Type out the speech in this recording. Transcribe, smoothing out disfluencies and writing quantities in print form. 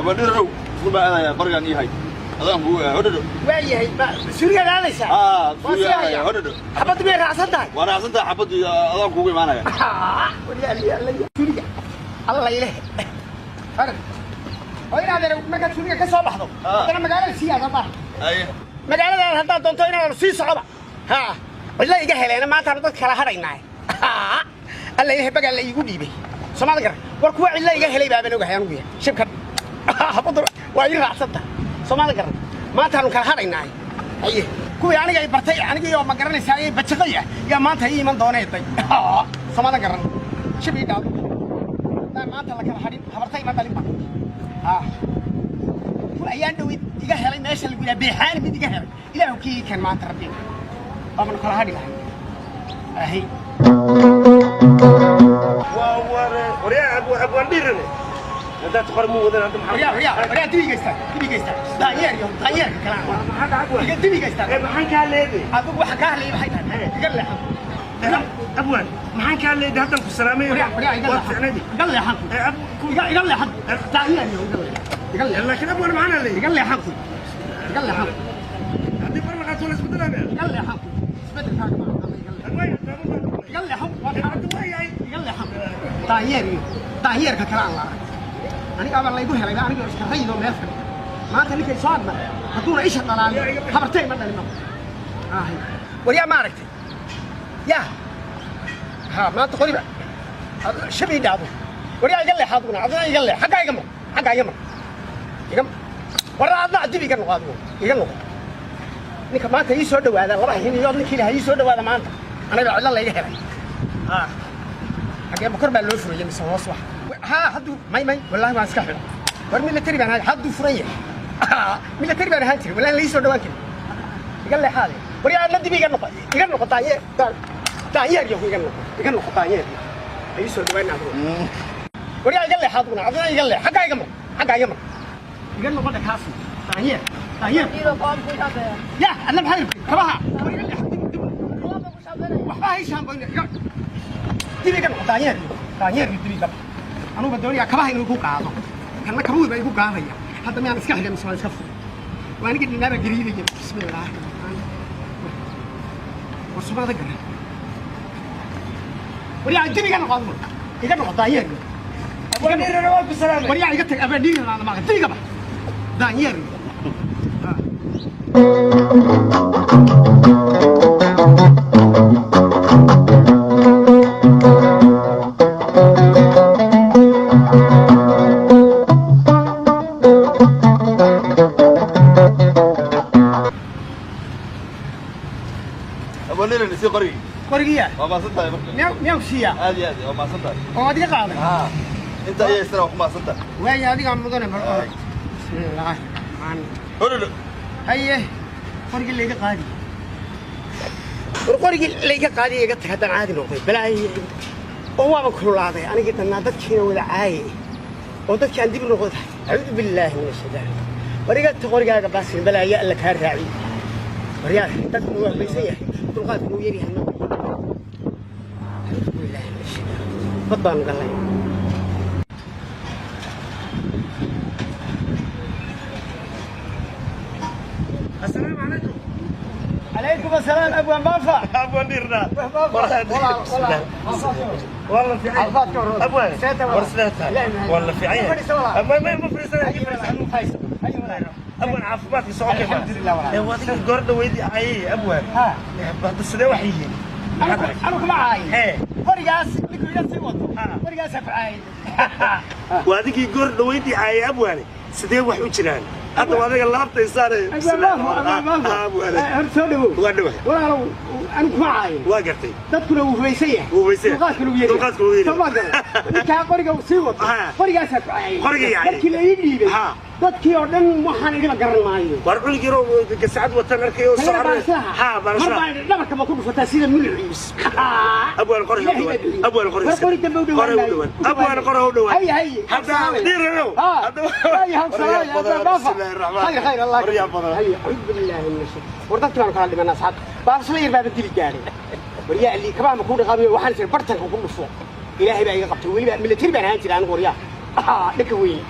Abadhirow isku baa aadaya qorigan ii hay adaan kugu hodhadho. Waayahay, suurigaad aadaysaa? Aa. Waa Suuriga sii aadaya. haya. Hodhadho. Xabaddu miyay raacsan tahay? Waa raacsan tahay xabaddu, adaan kugu imaanaya. Suuriga alla ileh faran oo inaad markaad suuriga ka soo baxdo, haddana magaalada sii aada baa. Aye. Magaaladaada haddaad doonto inaad sii socoba ha cidla iga heleena. Maantaanu dad kala hadhaynaa. Alla ilahay, bagaa la iigu dhiibay soomaalida garan. War kuwa cidla iga helay baaban ogahay anugu yahay shibka. Xabaddu waa ii raacsan tahay soomaalida garan. Maantaanu kala hadhaynaa. Haye, kuwii aniga ay bartay, anigii oo ma garanaysaa ee bajaqay ah yaa maanta ii iman doonee day soomaalida garan. Shib ii dhaado haddaan maanta la kala hadhin, habartay ma dhalin ba. Ayaan dhawid iga helay meesha lagu yidhaha Beexaani, mid iga helay. Ilaahu kii ii keen maanta, rabbi, waamanu kala hadhi lahay ahi. Waa waryaa Abwaan Dhiirane, haddaad qor mu wadan hadda. Waryaa, waryaa, waryaa, dibiga istaag, dibiga istaag. Daanyeer iyo daanyeerka kalaa. Maxaa dhacay, Abwaan? Iga dibiga istaag. Ee, maxaan kaa leeday? Adigu waxa kaa hadlayay maxay tahay? Iga leexan. Abwaan, maxaan kaa leeday? Haddan ku salaamay. Waryaa, waryaa, iga waad leexan. ficnadi. Iga leexan. Ee, Iga leexan. Daanyeer iyo iga leexan, iga leexan. Laakiin Abwaan, maxaan leeday? Iga leexan ku, iga leexan. Haddii qor la qaato la isbedelaa. Iga leexan ku, isbedelkaaga ma aha, iga leexan. Waay, hadda Iga leexan waa hadda waayahay. Iga leexan. Daanyeer iyo daanyeerka kale aan la arag. Anigaabaa laygu helay anigoo iska rayidoo meel fadhiya. Maanta ninkay soo agmar hadduuna isha dhalaalin, habartay ma dhalin maba. Waryaa, ma aragtay yaa ha maanta qoriba shabii dhacdo. Waryaa, iga leex aduguna, aduna iga leex. Xaggaa iga mar, xaggaa iga mar, iga warra. Adna dib iga noqo, adigu iga noqo. Ninka maanta ii soo dhawaada, laba hiniyood ninkii lahaa ii soo dhawaada maanta, aniga cidlo layga helay. Xagee kor baa loo furayay mise hoos? Wax ha hadduu may wallaahi waan iska xidha. War military baan ahay, hadduu furan yahay. Military baan ahaan jiray, wallahi lai soo dhawaan karin. Iga leexaade. War yaa adna dib iga noqo, iga noqo. Daanyeer, daanyeer yahu, iga noqo, iga noqo. Daanyeer ha ii soo dhawaan adigu. War yaa iga leexa adiguna, aduna iga leex. Xaggaa iga mar, xaggaa iga mar, iga noqo. Dhakaasi daanyeer, daanyeer. Ya adna maxaa rabtay? Kabaha. War iga leexa, dib, dib. Waxba hay shaambayna. Iga dib iga noqo. Daanyeer, daanyeer, dib iga. Anugu doonayaa kabaha inuu igu qaado, kanna kabuhu baa igu qaadaya. Hadda miyaan iska xidhay mise waan iska furay? Waa anigii dhinaaba gariidaya. Bismillaahi raxmaan. War sumaada garan. War yaa dib iga noqo adigu, iga noqo daanyeer. Abwaan Dhiirane, waan ku salaamay. War yaa iga tag abaa dhiigan maaqa. Dib iga bax daanyeer. Abadhiran, isii qorigii. Qorigiya? Waa maasan tahay marka. Miyaa siiyaa? Aad iyo aad waa maasan tahay. Oo adiga qaaday. Haa, inta ayaa isana waa ku maasan tahay. Waaya, adigaa mudane. Bal orod. Bismillaahi raxmaan. Hodhadho. Haye, qorigii layga qaadi. War qorigii layga qaadi, iga tag. Haddaan caadi noqday balaaye oo waaba kululaaday anigii dannaa, dadkiina wada caaye oo dadkii aan dib u noqday. Acuudu billaahi min ashaytaan. War iga tag qorigaaga baasin, balaaye alla kaa raaciy. Waryaa, dadkuna waa hubaysan yahay, dulqaadkuna uu yaryahay. Acuudu billaahi min ashaytaan. Bad baanu gallay. Assalaamu calaykum. Calaykum asalaam, Abwaan Baafa. Abwaan Dhiirna. Walaal. والله في عين. عرفات كورو. ابوان. سيتا والله. ورسلتها. لا، ما- والله في عين. ما فريسة والله. ما ما ما فريسة. Abwaan, caafimaadka soo kay? الحمد لله والله. Ee, wadiga goor dhaweydii ayay Abwaan. Ha. Hadda sidee wax yihiin? Anu kuma caayin. Hee. Qorigaas ninkuu iga sii wato. Ha. Qorigaasaa ku caayin. Waa adigii goor dhaweydii ayay Abwaane, sidee wax u jiraan hadda? Waa adiga laabtay saare. Hor soo dhawow. Waa dhawahay. Walaalow, anu kuma caayin. Waa gartay. Dadkuna wuu hubaysan yahay. Wuu hubaysan yahay. Dulqaadkuna wuu yaryahay. Dulqaadkuna wuu yaryahay. Soo ma garan. Ninkaa qoriga uu sii wato. Ha. Qorigaasaa ku caayin. Qorigii caayay. Markii la ii dhiibay. Ha. Dadkii oo dhan waxaan igala garan maayo. War cunug yaroo gasacad watan arkay oo Tagana socon. baarsaha. Ha. Mar Baarsaha. baa dhabarka ma ku dhufataa sida muluciis. Abwaan, qori u dhawaan. Abwaan, qori. War qori dambe u dhawaan. Qori u dhawaan. Abwaan, qori u dhawaan. Hay hay. Hadda Dhiiranow. Ha. Hadda Hay hay Waryaa badan, bismillaahi raxmaan. Khayr khayr Allah. Waryaa badan. Hay, acuudu billaahi min ashaytaan. War dadkii baan kala dhimanaa asxaabta. Baarsaha yar baaba dili gaadhay. Waryaa Ali kabaha ma ku dhaqaamiyo? Waxaan jiray bartanka ku dhufo. Ilaahay baa iga qabtay. Weliba military baan ahaan jiray anigu waryaa. Dhanka weyn.